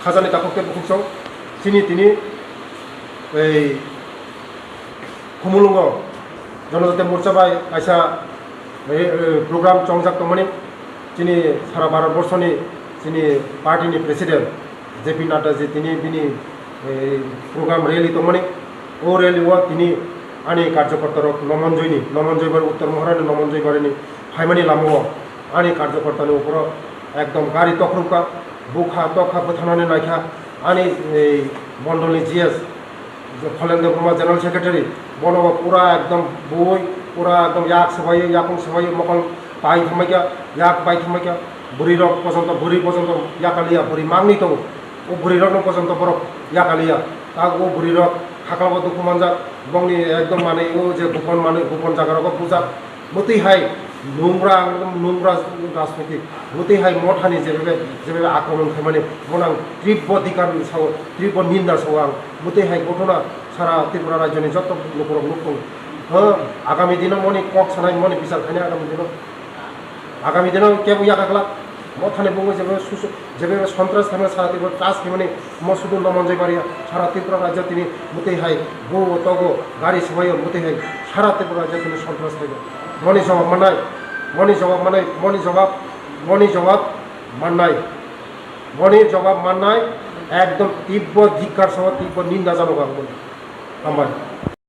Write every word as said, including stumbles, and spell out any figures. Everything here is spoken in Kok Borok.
Hajani takhuk tei bukhuk song, chini tini ei Khumulwngo Jonojati Morcha bai kaisa, eh, eh, program chongjak tongmani, chini sara Bharat borshoni chini party ni president J P Nadda ji tini bini, eh, program rally tongmani, o rally o tini ani karjokorta rok Nomonjoy ni, Nomonjoy bar Uttor Mohorani Nomonjoy barini phaimani lamao ani karjokorta ni uporo ekdom gari tokrwkha, bukha tokha bwthanani naikha ani ei mondolni G S, Kholendra Debbarma General Secretary, bono bo pura ekdom bui, pura ekdom yak swbaio, yakung swbaio, mokol pai thangbaikha, yak pai thangbaikha, bwrwi rok pojonto, bwrwi pojonto yakaliya, bwrwi mangni tongo, o bwrwi rokno pojonto borok yakaliya, tak o bwrwi rok hakla bo dukhu manjak, bongni ekdom manwi o je gopon manwi, gopon jaga rogo bujak, mwtwi hai nungra, ekdom nungra rajnitik, mwtwi hai mothani jebebe, jebebe akromon khaimani, bono ang tibbo dikar sao, tibbo ninda sao ang, mwtwi hai ghotona sara Tripura rajyoni jotto lukurok nuktung. Ho, agami dino moni kok sanai, moni bichar khainai agami dino. Agami dino kebo yakaklak, mothani bungwi jebebe susu, jebebe sontras khaimani sara Tripura tras khaimani, mo sudu Nomonjoy baria, sara Tripura rajyo tini mwtwi hai bo togo, gari swbaio mwtwi hai sara Tripura rajyo tini sontras khaibo. Moni jawab manai, moni jawab manai, moni jawab, moni jawab manai. Moni jawab manai, ekdom tibbo dikar sao, tibbo ninda jano ang moni. Hambai.